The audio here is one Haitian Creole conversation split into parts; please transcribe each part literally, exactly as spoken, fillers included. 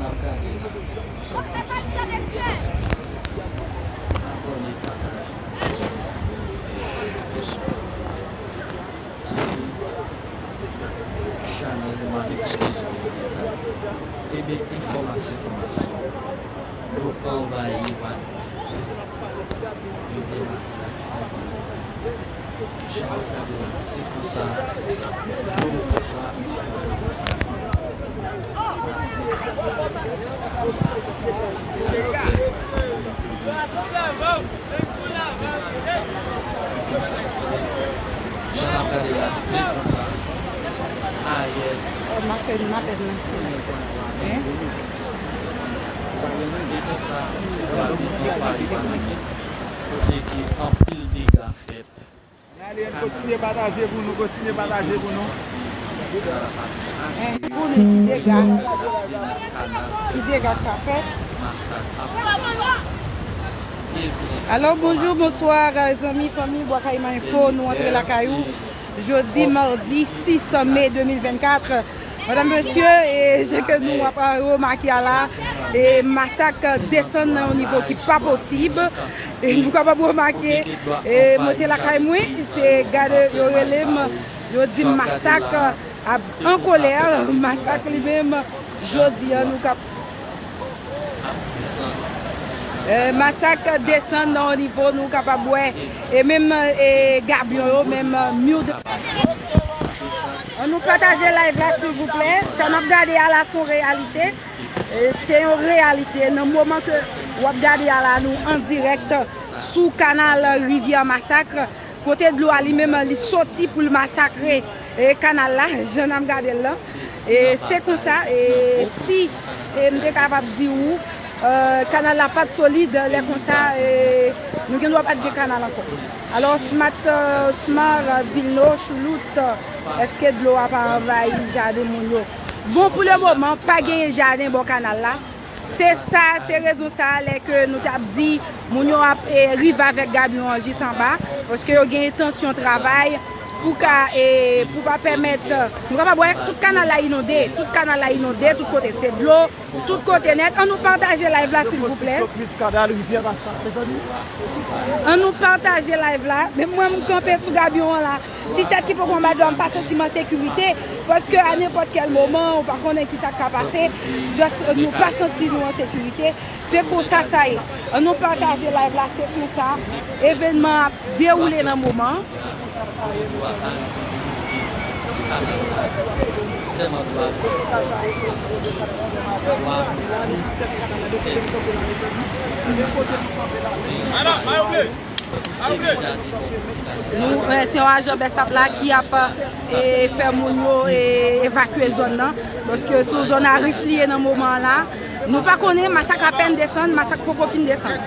Ap gade la, sa ki se yon espas pou abòne, pataje, abòne, ki se chanèl, m ap eskize m nan detay. Ebyen, enfòmasyon, enfòmasyon. Nou anvayi pa Rivyè Masak anvayi. Jan w ap gade la, se konsa dlo pa anvayi. Sa se kanal. Kanal bèl maten. Sa se, jan w ap gade la, se konsa. Ayè. Hein? E konsa, w ap vin yon fay pa nan kote ke anpil dega fèt. Allez, kontinye pataje pou nou, kontinye pataje pou nou. Hein? Pou nou, ki dega? Ki dega k ka fèt? Alo, bonjou, bonswa, zanmi, fanmi, Bwa Kayiman Enfo, nou antre lakay ou. Jodi, madi sis me de mil vennkat. Madam, mesye, e, jan ke nou ap remake a la, e, masak desann nan yon nivo ki pa posib. E, nou kapab remake, e, mwen te lakay mwen, se gade yo rele m, yo di m masak ap an kolè, masak li menm, jodi a nou kap E, masak desann nan yon nivo nou kapab wè. E menm, e, gabyon yo, menm, e, miw de. Ann nou pataje live la, silvouplè. Sa n ap gade a la, se yon reyalite. E, se yon reyalite. Nan moman ke w ap gade a la, nou an dirèk sou kanal Rivyè Masak. Kote dlo a li menm, li soti pou l masakre, e, kanal la, jan n ap gade l lan. E, se konsa, e, si, e, m te kapab di ou, e, kanal la pa t solid, lè konsa, e, nou gen dwa pa t gen kanal ankò. Alò, Smart, e, Smart, e, Vilno, Choulout, e, èske dlo a pa anvayi jaden moun yo? Bon, pou le moman, pa genyen jaden bò kanal la. Se sa, se rezon sa, lè ke nou t ap di moun yo ap, e, rive avèk gabyon an jis anba, paske yo gen entansyon travay pou ka, e, pou pa pèmèt, nou kapab wè tout kanal la inonde, tout kanal la inonde, tout kote se dlo, tout kote nèt. Ann nou pataje live la, silvouplè. Ann nou pataje live la. Menm mwen, m kanpe sou gabyon an la. Ti tèt ki poko anba dlo a, m pa santi m an sekirite, paske a nenpòt kèl moman, ou pa konnen ki sa k ka pase, just, nou pa santi nou an sekirite. Se konsa sa ye. Ann nou pataje live la, se konsa evènman ap dewoule nan moman an. Nou, e, se yon ajan bèsap la ki ap, e, fè moun yo, e, evakye zòn nan, paske se yon zòn a risk li ye nan moman an la. Nou pa konnen, masak apèn desann, masak poko fin desann.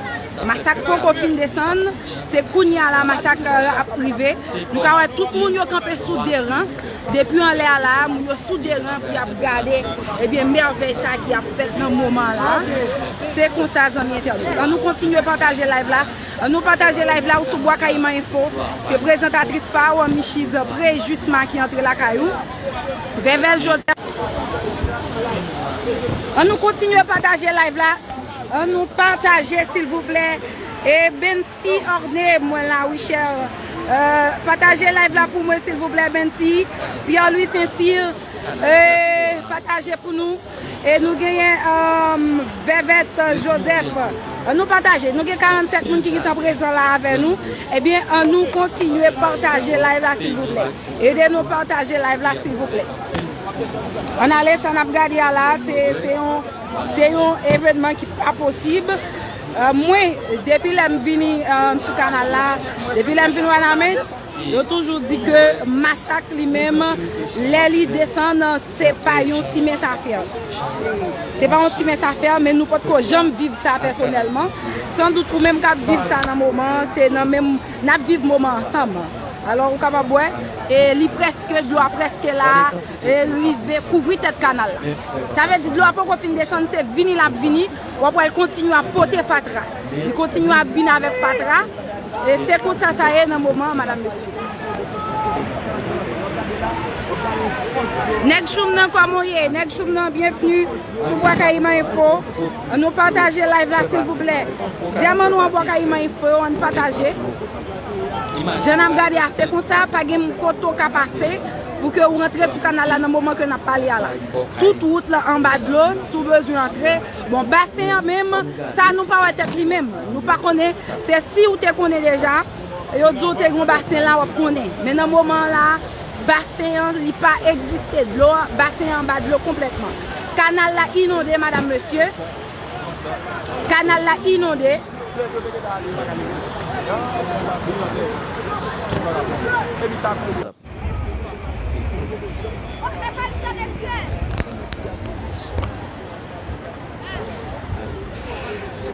Masak poko fin desann, se kounye a la masak, e, ap rive. Nou ka wè tout moun yo kanpe sou de ran. Depi anlè a la, moun yo sou de ran pou y ap gade, ebyen, mèvèy sa ki ap fèt nan moman an la. Se konsa, zanmi entènot. Ann nou kontinye pataje live la. Ann nou pataje live la, ou sou Bwa Kayiman Enfo. Se prezantatris pa ou, Michiz Prejisma ki antre lakay ou. Vèvèl Joseph. Ann nou kontinye pataje live la. Ann nou pataje, silvouplè. E Bensi Orne, mwen la, wi, chè. E, pataje live la pou mwen, silvouplè, Bensi. Pierre Louis Saint-Cyr, e, pataje pou nou. E nou genyen, um, Vèvèt Joseph. Ann nou pataje. Nou gen karannsèt moun ki gentan prezan la avè nou. Ebyen, ann nou kontinye pataje live la, silvouplè. Ede nou pataje live la, silvouplè. Ann ale, sa n ap gade a la, se, se yon, se yon evènman ki pa posib. E, mwen, depi lè m vini, e, sou kanal la, depi lè m vin Wanament, yo toujou di ke masak li menm, lè li desann, se pa yon ti mens a fè. Se pa yon ti mens a fè, men nou potko janm viv sa pèsonèlman. San dout, ou menm k ap viv sa nan moman an, se nan menm, n ap viv moman ansanm. Alò, ou kapab wè, e li prèske, dlo a prèske la, e rive kouvri tèt kanal la. Sa vle di, dlo a poko fin desann, se vini l ap vini, w ap wè l kontinye ap pote fatra. Li kontinye ap vin avèk fatra. E se konsa sa ye nan moman an, madam, mesye. Nèg Choum nan, kòman w ye? Nèg Choum nan, byenvni sou Bwa Kayiman Info. Ann nou pataje live la, silvouplè. Dyaman nou an Bwa Kayiman Info yo, ann pataje. Jan n ap gade a, se konsa, pa gen kote w ka pase pou ke w rantre sou kanal la nan moman ke n ap pale a la. Tout wout la anba dlo, si w bezwen antre. Bon, basen an menm, sa nou pa wè tèt li menm. Nou pa konnen, se si w te konnen deja, yo di w te gen yon basen la, w ap konnen. Men nan moman an la, basen an, li pa egziste. Dlo, basen an anba dlo konplètman. Kanal la inonde, madam, mesye. Kanal la inonde.